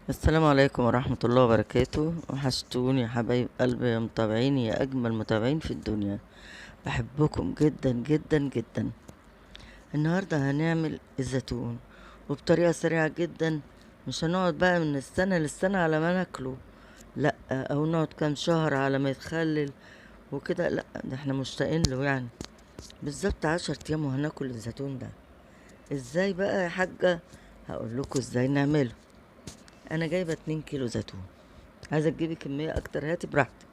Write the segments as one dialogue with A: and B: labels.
A: السلام عليكم ورحمة الله وبركاته. وحشتوني يا حبايب قلبي يا متابعين، يا أجمل متابعين في الدنيا، بحبكم جدا جدا جدا. النهاردة هنعمل الزيتون وبطريقة سريعة جدا، مش هنقعد بقى من السنة للسنة على ما ناكله، لا، أو نقعد كام شهر على ما يتخلل وكده، لا ده احنا مشتاقين له. بالظبط 10 أيام وهناكل الزيتون ده. ازاي بقى يا حاجة؟ هقول لكم ازاي نعمله. انا جايبه 2 كيلو زيتون، عايزه تجيبي كمية اكتر هاتي براحتك.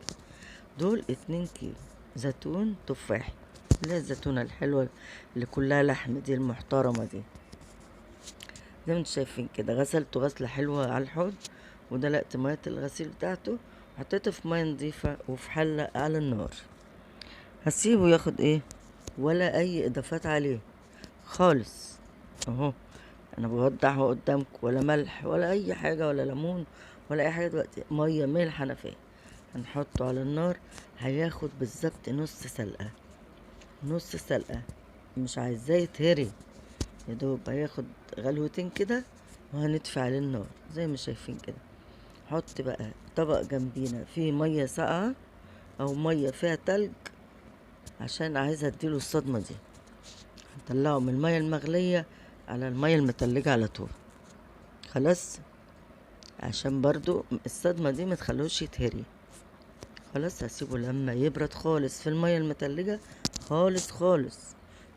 A: دول 2 كيلو زيتون تفاحي، اللي هي الزيتونه الحلوة اللي كلها لحم دي المحترمة دي. زي ما انتم شايفين كده غسلته غسله حلوة على الحوض، ودلقت مية الغسيل بتاعته، وحطيته في مية نظيفة وفي حله على النار. هسيبه ياخد ايه، ولا اي اضافات عليه خالص. اهو انا بوضحه قدامكم، ولا ملح ولا اي حاجة ولا ليمون ولا اي حاجة دلوقتي، مية ملح حنفية. هنحطه على النار، هياخد بالظبط نص سلقه، نص سلقه، مش عايزاه يتهري، يا دوب هياخد غلوتين كده وهنطفي عليه النار زي ما شايفين كده. حط بقى طبق جنبينا فيه مية ساقعه او مية فيها تلج، عشان عايزه اديله الصدمة دي. هنطلعه من المية المغليه على المية المتلجة على طول، خلاص، عشان برضو الصدمة دي ما تخلوش يتهري. خلاص هسيبه لما يبرد خالص في المية المتلجة خالص خالص،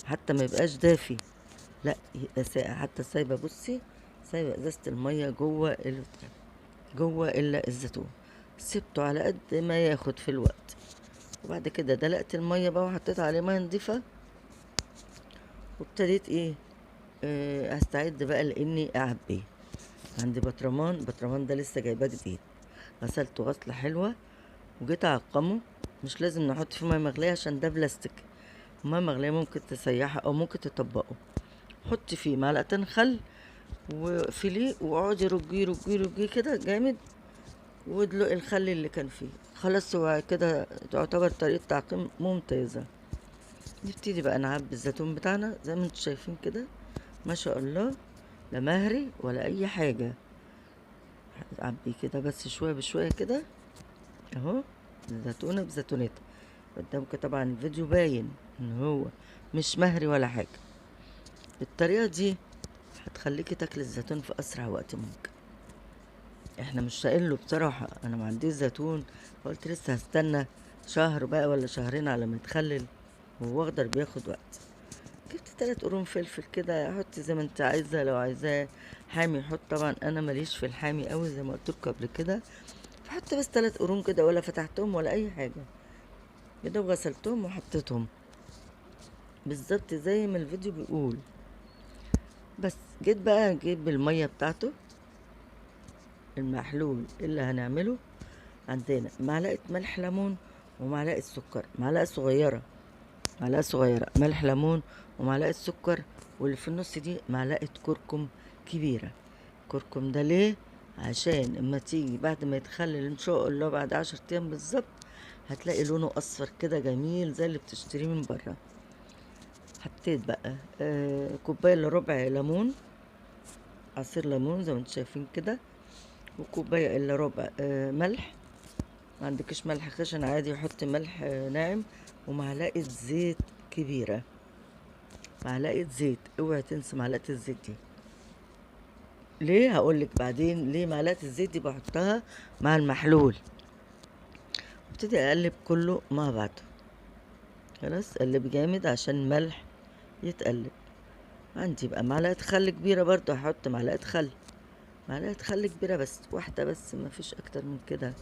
A: حتى ما يبقاش دافي، لا يبقى ساقع. حتى سايبة، بصي، سايبة ازازة المية جوه جوه الزيتون، سبته على قد ما ياخد في الوقت. وبعد كده دلقت المية بقى وحطيت عليه مية نضيفة، وابتديت ايه، هستعد بقى لاني اعبيه. عندي بطرمان، بطرمان ده لسه جايباه جديد، غسلته غسله حلوة وجيت اعقمه. مش لازم نحط فيه مية مغليه عشان ده بلاستيك، مية مغليه ممكن تسيحه او ممكن تطبقه. حطي فيه معلقتين خل وفيليه، واقعدي رجيه رجيه رجيه كده جامد، وادلقي الخل اللي كان فيه. خلاص هو كده تعتبر طريقه تعقيم ممتازة. نبتدي بقى نعبي الزيتون بتاعنا زي ما انتم شايفين كده، ما شاء الله، لا مهري ولا اي حاجة. عبي كده بس شوية بشوية كده اهو، زيتونه بزيتونتها قدامكم. طبعا الفيديو باين ان هو مش مهري ولا حاجة. بالطريقة دي هتخليكي تاكلي الزيتون في اسرع وقت ممكن. احنا مش شايلين له بصراحة، انا ما عنديش زيتون، فقلت لسه هستنى شهر بقى ولا شهرين على ما يتخلل، وهو اخضر بياخد وقت. جبت 3 قرون فلفل كده، حطي زي ما انت عايزه، لو عايزاه حامي حط، طبعا انا ماليش في الحامي قوي زي ما قلت لكم قبل كده، فحط بس 3 قرون كده، ولا فتحتهم ولا اي حاجة، يا دوب غسلتهم وحطيتهم بالظبط زي ما الفيديو بيقول. بس جيت بقى اجيب المية بتاعته، المحلول اللي هنعمله. عندنا معلقه ملح ليمون ومعلقة سكر، معلقه صغيرة، معلقه صغيرة ملح ليمون ومعلقة سكر، واللي في النص دي معلقه كركم كبيرة. كركم ده ليه؟ عشان اما تيجي بعد ما يتخلل ان شاء الله بعد 10 ايام بالظبط، هتلاقي لونه اصفر كده جميل زي اللي بتشتريه من بره. حطيت بقى كوباية الا ربع ليمون، عصير ليمون زي ما انتم شايفين كده، وكوبايه الا ربع ملح. ما عندكش ملح خشن عادي حطي ملح ناعم، ومعلقة زيت كبيرة، معلقه زيت، اوعي تنسي معلقه الزيت دي. ليه؟ هقولك بعدين ليه معلقه الزيت دي بحطها مع المحلول. ابتدي اقلب كله مع بعضه. خلاص قلب جامد عشان الملح يتقلب. عندي بقى معلقه خل كبيرة برضو، هحط معلقه خل، معلقه خل كبيرة بس، واحدة بس، ما فيش اكتر من كده.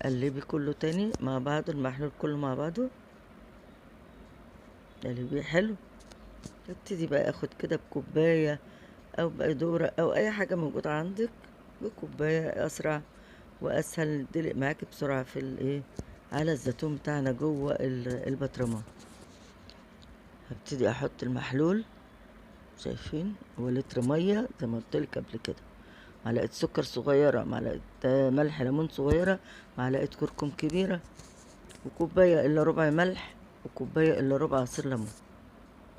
A: قلبي كله تاني مع بعضه، المحلول كله مع بعضه، قلبية حلو. ابتدي بقى اخد كده بكوبايه او بقدوره او اي حاجة موجودة عندك، بكوبايه اسرع واسهل، دلق معاكي بسرعة في الايه على الزيتون بتاعنا جوه البطرمان. هبتدي احط المحلول، شايفين هو لتر مية زي ما قلت لك قبل كده، معلقه سكر صغيرة، معلقه ملح ليمون صغيرة، معلقه كركم كبيرة، وكوبايه الا ربع ملح، وكوبايه الا ربع عصير ليمون،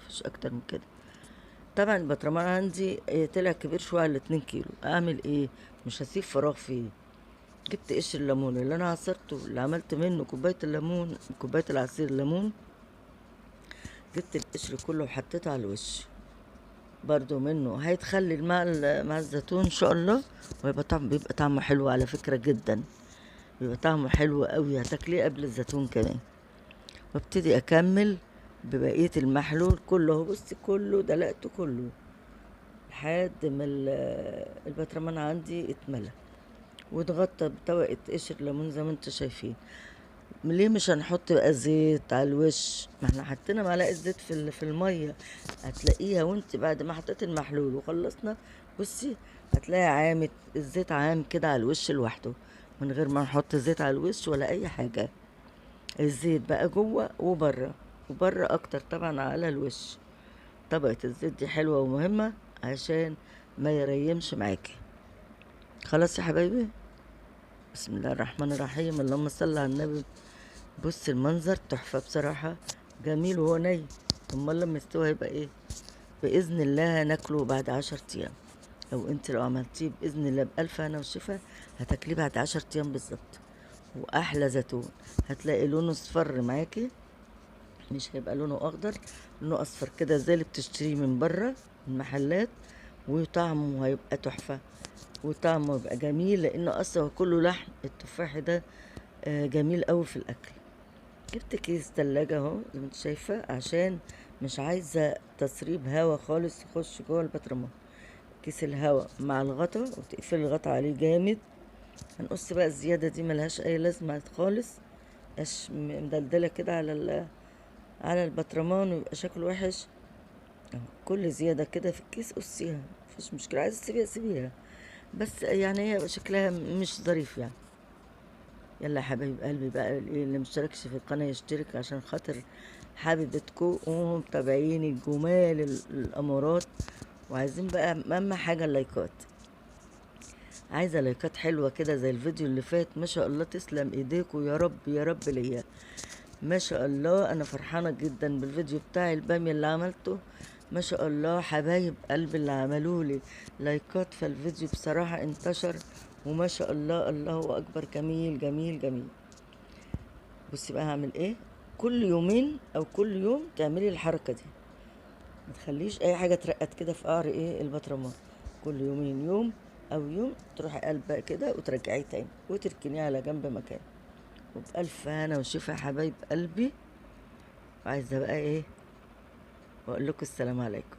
A: مفيش اكتر من كده. طبعا البطرمان عندي طلع كبير شوية على 2 كيلو. اعمل ايه؟ مش هسيب فراغ فيه. جبت قشر الليمون اللي انا عصرته، اللي عملت منه كوباية الليمون، كوباية العصير الليمون، جبت القشر كله وحطيته على الوش برضو منه، هيتخلل مع الزيتون ان شاء الله، ويبقى طعم، بيبقى طعمه حلو على فكرة جدا، بيبقى طعمه حلو قوي، هتاكليه قبل الزيتون كمان. وابتدي اكمل ببقية المحلول كله اهو. بصي كله دلقته كله لحد ما البطرمان عندي اتملى واتغطى بطبقة قشر ليمون زي ما انتوا شايفين. ليه مش هنحط بقى زيت على الوش؟ ما احنا حطينا معلقة زيت في المية، هتلاقيها وانت بعد ما حطيت المحلول وخلصنا، بصي هتلاقي عامت الزيت عام كده على الوش لوحده، من غير ما نحط زيت على الوش ولا اي حاجة. الزيت بقى جوه وبره، وبره اكتر طبعا على الوش. طبقة الزيت دي حلوة ومهمة عشان ما يريمش معاكي. خلاص يا حبايبي، بسم الله الرحمن الرحيم، اللهم صل على النبي. بص المنظر تحفة بصراحة، جميل وهو ني، امال لما يستوي هيبقى ايه؟ بإذن الله هناكله بعد 10 ايام، او انت لو عملتيه بإذن الله بألف هنا وشفا هتاكليه بعد 10 ايام بالظبط. واحلى زيتون، هتلاقي لونه اصفر معاكي، مش هيبقى لونه اخضر، لونه اصفر كده زي اللي بتشتريه من بره من المحلات، وطعمه هيبقى تحفة، وطعمه هيبقى جميل، لانه اصلا كله لحم. التفاح ده جميل قوي في الاكل. جبت كيس تلاجة اهو زي ما انت شايفة، عشان مش عايزة تسريب هوا خالص يخش جوه البطرمان. كيس الهوا مع الغطا، وتقفلي الغطا عليه جامد. هنقص بقى الزيادة دي ملهاش اي لازمة خالص، قش مدلدلة كده على البطرمان ويبقى شكله وحش. اهو كل زيادة كده في الكيس قصيها، مفيش مشكلة، عايزة تسيبيها سيبيها، بس هي شكلها مش ظريف. يلا يا حبايب قلبي بقى، اللي مشتركش في القناة يشترك عشان خاطر حبيبتكو ومتابعين الجمال الامارات. وعايزين بقى اهم حاجة اللايكات، عايزة لايكات حلوة كده زي الفيديو اللي فات. ما شاء الله تسلم ايديكو يا رب يا رب ليا، ما شاء الله انا فرحانة جدا بالفيديو بتاع البامية اللي عملته. ما شاء الله حبايب قلبي اللي عملوا لي لايكات، فالفيديو بصراحة انتشر، وما شاء الله الله اكبر، جميل جميل جميل. بصي بقى هعمل ايه، كل يومين او كل يوم تعملي الحركة دي، ما تخليش اي حاجة ترقد كده في قعر البطرمان. كل يومين، يوم او يوم، تروحي قلبها كده وترجعيه تاني وتركنيه على جنب مكانه. وبألف هنا وشفا يا حبايب قلبي. وعايزة بقى ايه، واقول لكم السلام عليكم.